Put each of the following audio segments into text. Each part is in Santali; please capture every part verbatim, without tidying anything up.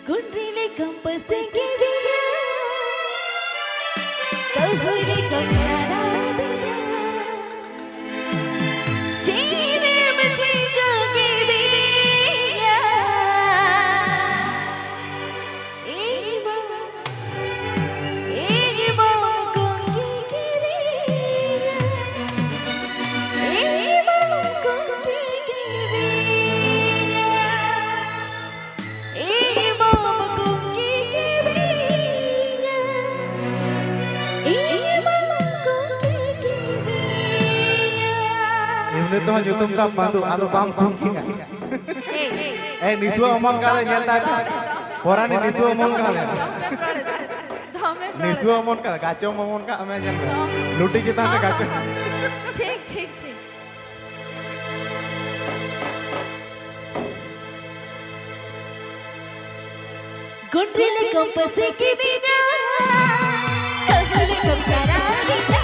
ᱜᱩᱱᱰᱨᱤ ᱞᱮᱠᱟᱢ ᱯᱟᱹᱥᱤ ᱠᱤᱫᱤᱧᱟ, ᱠᱟᱹᱦᱩ ᱞᱮᱠᱟᱢ ᱪᱟᱨᱟᱣ ᱫᱤᱧᱟ, ᱪᱮᱫ ᱮᱢ ᱪᱤᱠᱟᱹ ᱠᱤᱫᱤᱧᱟ? ᱤᱧ ᱢᱟ, ᱤᱧ ᱢᱟ ᱠᱚᱝᱠᱤ ᱠᱤᱫᱤᱧᱟ, ᱤᱧ ᱢᱟ ᱠᱚᱝᱠᱤ ᱠᱤᱫᱤᱧᱟ᱾ ᱤᱧ ᱵᱟᱵᱟ ᱠᱚ ᱠᱤᱫᱤᱧᱟ᱾ ᱤᱧ ᱵᱟᱵᱟ ᱠᱚ ᱠᱤᱫᱤᱧᱟ᱾ ᱮᱢᱱᱤ ᱛᱮᱦᱚᱸ ᱧᱩᱛᱩᱢ ᱛᱟᱢ ᱵᱟᱹᱱᱩᱜ, ᱟᱫᱚ ᱵᱟᱢ ᱠᱚᱝᱠᱤᱜᱼᱟ᱾ ᱮᱭ, ᱮᱭ, ᱮᱭ, ᱱᱤᱥᱩᱣᱟᱹ ᱚᱢᱚᱱ ᱠᱟᱱᱟ, ᱧᱮᱞ ᱛᱟᱭ ᱯᱮ᱾ ᱯᱚᱨᱟᱱᱤ ᱱᱤᱥᱩᱣᱟᱹ ᱚᱢᱚᱱ ᱠᱟᱱᱟ᱾ ᱫᱚᱢᱮ ᱨᱚᱲ ᱮᱫᱟ᱾ ᱱᱤᱥᱩᱣᱟᱹ ᱚᱢᱚᱱ ᱠᱟᱱᱟ, ᱜᱟᱪᱚᱢ ᱚᱢᱚᱱ ᱠᱟᱜ ᱢᱮ, ᱧᱮᱞ ᱢᱮ᱾ ᱦᱚᱸ᱾ ᱞᱩᱴᱤ ᱪᱮᱛᱟᱱ ᱨᱮ ᱜᱟᱪᱚᱢ᱾ ᱴᱷᱤᱠ, ᱴᱷᱤᱠ, ᱴᱷᱤᱠ᱾ ᱜᱩᱱᱰᱨᱤ ᱞᱮᱠᱟᱢ ᱯᱟᱹᱥᱤ ᱠᱤᱫᱤᱧᱟ, ᱠᱟᱹᱦᱩ ᱞᱮᱠᱟᱢ ᱪᱟᱨᱟᱣ ᱫᱤᱧᱟ᱾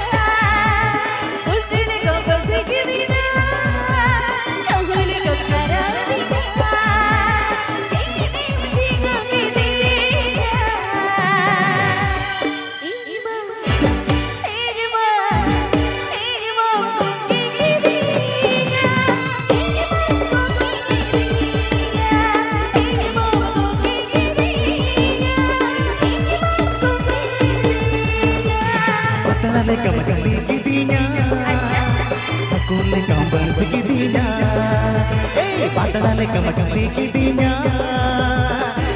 ᱜᱩᱱᱰᱨᱤ ᱞᱮᱠᱟᱢ ᱯᱟᱹᱥᱤ ᱠᱤᱫᱤᱧᱟ, ᱠᱟᱹᱦᱩ ᱞᱮᱠᱟᱢ ᱪᱟᱨᱟᱣ ᱫᱤᱧᱟ᱾ ᱪᱮᱫ ᱮᱢ ᱪᱤᱠᱟᱹ ᱠᱤᱫᱤᱧᱟ? ᱤᱧ ᱢᱟ, ᱤᱧ ᱢᱟ, ᱤᱧ ᱢᱟ ᱠᱚᱝᱠᱤ ᱠᱤᱫᱤᱧᱟ, ᱤᱧ ᱢᱟ ᱠᱚᱝᱠᱤ ᱠᱤᱫᱤᱧᱟ, ᱤᱧ ᱢᱟ ᱠᱚᱝᱠᱤ ᱠᱤᱫᱤᱧᱟ, ᱤᱧ ᱢᱟ ᱠᱚᱝᱠᱤ ᱠᱤᱫᱤᱧᱟ᱾ ᱯᱟᱛᱲᱟ ᱞᱮᱠᱟᱢ ᱡᱟᱹᱞᱤ ᱠᱤᱫᱤᱧᱟ, ᱟᱪᱪᱷᱟ᱾ ᱦᱟᱹᱠᱩ ᱞᱮᱠᱟᱢ ᱵᱟᱹᱲᱥᱤ ᱠᱤᱫᱤᱧᱟ, ᱮᱭ ᱯᱟᱛᱲᱟ ᱞᱮᱠᱟᱢ ᱡᱟᱹᱞᱤ ᱠᱤᱫᱤᱧᱟ,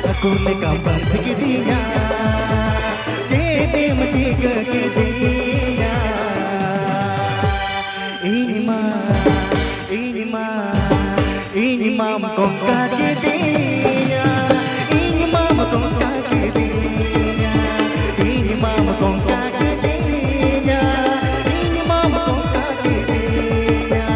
ᱦᱟᱹᱠᱩ ᱞᱮᱠᱟᱢ ᱵᱟᱹᱲᱥᱤ ᱠᱤᱫᱤᱧᱟ᱾ ᱪᱮᱫ ᱮᱢ ᱪᱤᱠᱟᱹ ᱠᱤᱫᱤᱧᱟ? ᱤᱧ ᱢᱟ, ᱤᱧ ᱢᱟ, ᱤᱧ ᱢᱟᱢ ᱠᱚᱝᱠᱟ ᱠᱤᱫᱤᱧᱟ, ᱤᱧ ᱢᱟᱢ ᱠᱚᱝᱠᱟ ᱠᱤᱫᱤᱧᱟ, ᱤᱧ ᱢᱟᱢ ᱠᱚᱝᱠᱟ ᱠᱤᱫᱤᱧᱟ, ᱤᱧ ᱢᱟᱢ ᱠᱚᱝᱠᱟ ᱠᱤᱫᱤᱧᱟ᱾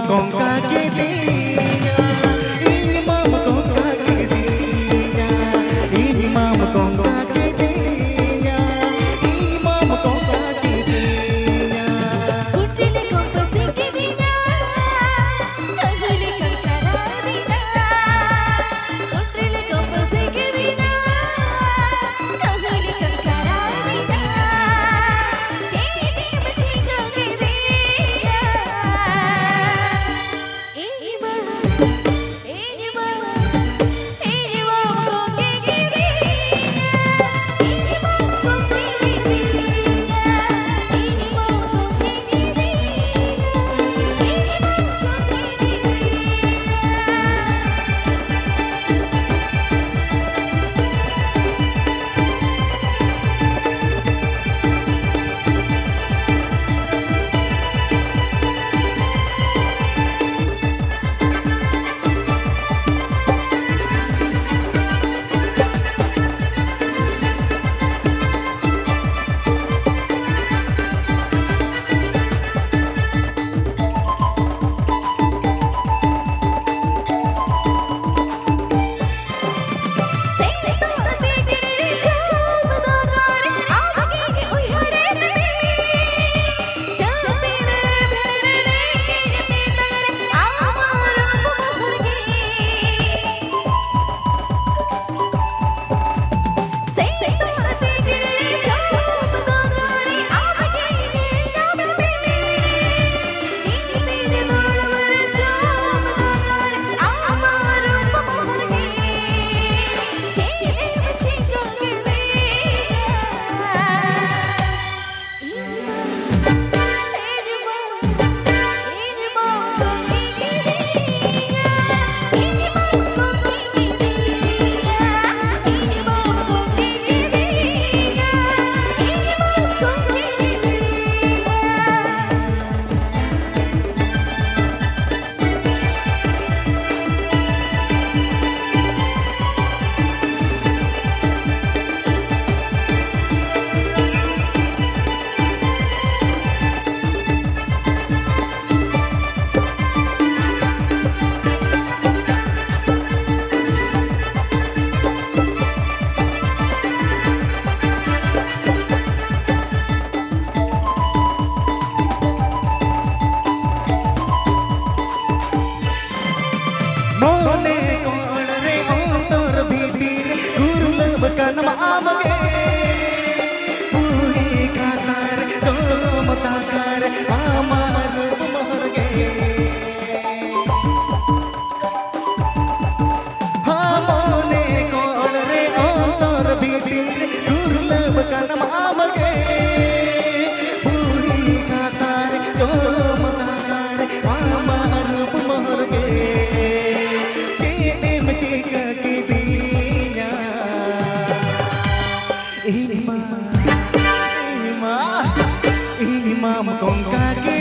ᱠᱚᱝᱠᱟ ᱠᱮᱫᱮᱧᱟ, ᱤᱧ ᱢᱟᱢ ᱠᱚᱝᱠᱟ ᱠᱮᱫᱮᱧᱟ, ᱤᱧ ᱢᱟᱢ ᱠᱚᱝᱠᱟ ᱠᱮᱫᱮᱧᱟ, ᱤᱧ ᱢᱟᱢ ᱠᱚᱝᱠᱟ ᱠᱮᱫᱮᱧᱟ᱾ ᱠᱩᱴᱨᱤ ᱞᱮᱠᱟᱢ ᱯᱟᱹᱥᱤ ᱠᱤᱫᱤᱧᱟ, ᱠᱟᱹᱦᱩ ᱞᱮᱠᱟᱢ ᱪᱟᱨᱦᱟᱣ ᱫᱤᱧᱟ᱾ ᱠᱩᱴᱨᱤ ᱞᱮᱠᱟᱢ ᱯᱟᱹᱥᱤ ᱠᱤᱫᱤᱧᱟ, ᱠᱟᱹᱦᱩ ᱞᱮᱠᱟᱢ ᱪᱟᱨᱦᱟᱣ ᱫᱤᱧᱟ᱾ ᱪᱮᱫ ᱮᱢ ᱪᱤᱠᱟᱹ ᱠᱮᱫᱮᱭᱟ? ᱤᱧ ᱢᱟ ᱟᱢ ᱜᱮ ᱵᱩᱲᱦᱤ ᱠᱟᱛᱷᱟ ᱨᱮ ᱡᱚᱢ ᱠᱟᱛᱷᱟ ᱨᱮ ᱟᱢᱟᱜ ᱨᱩᱯ ᱢᱚᱦᱚᱨ ᱜᱮ ᱪᱮᱫ ᱮᱢ ᱪᱤᱠᱟᱹ ᱠᱤᱫᱤᱧᱟ? ᱤᱧ ᱢᱟ, ᱤᱧ ᱢᱟ, ᱤᱧ ᱢᱟᱢ ᱠᱚᱝᱠᱟ ᱜᱮ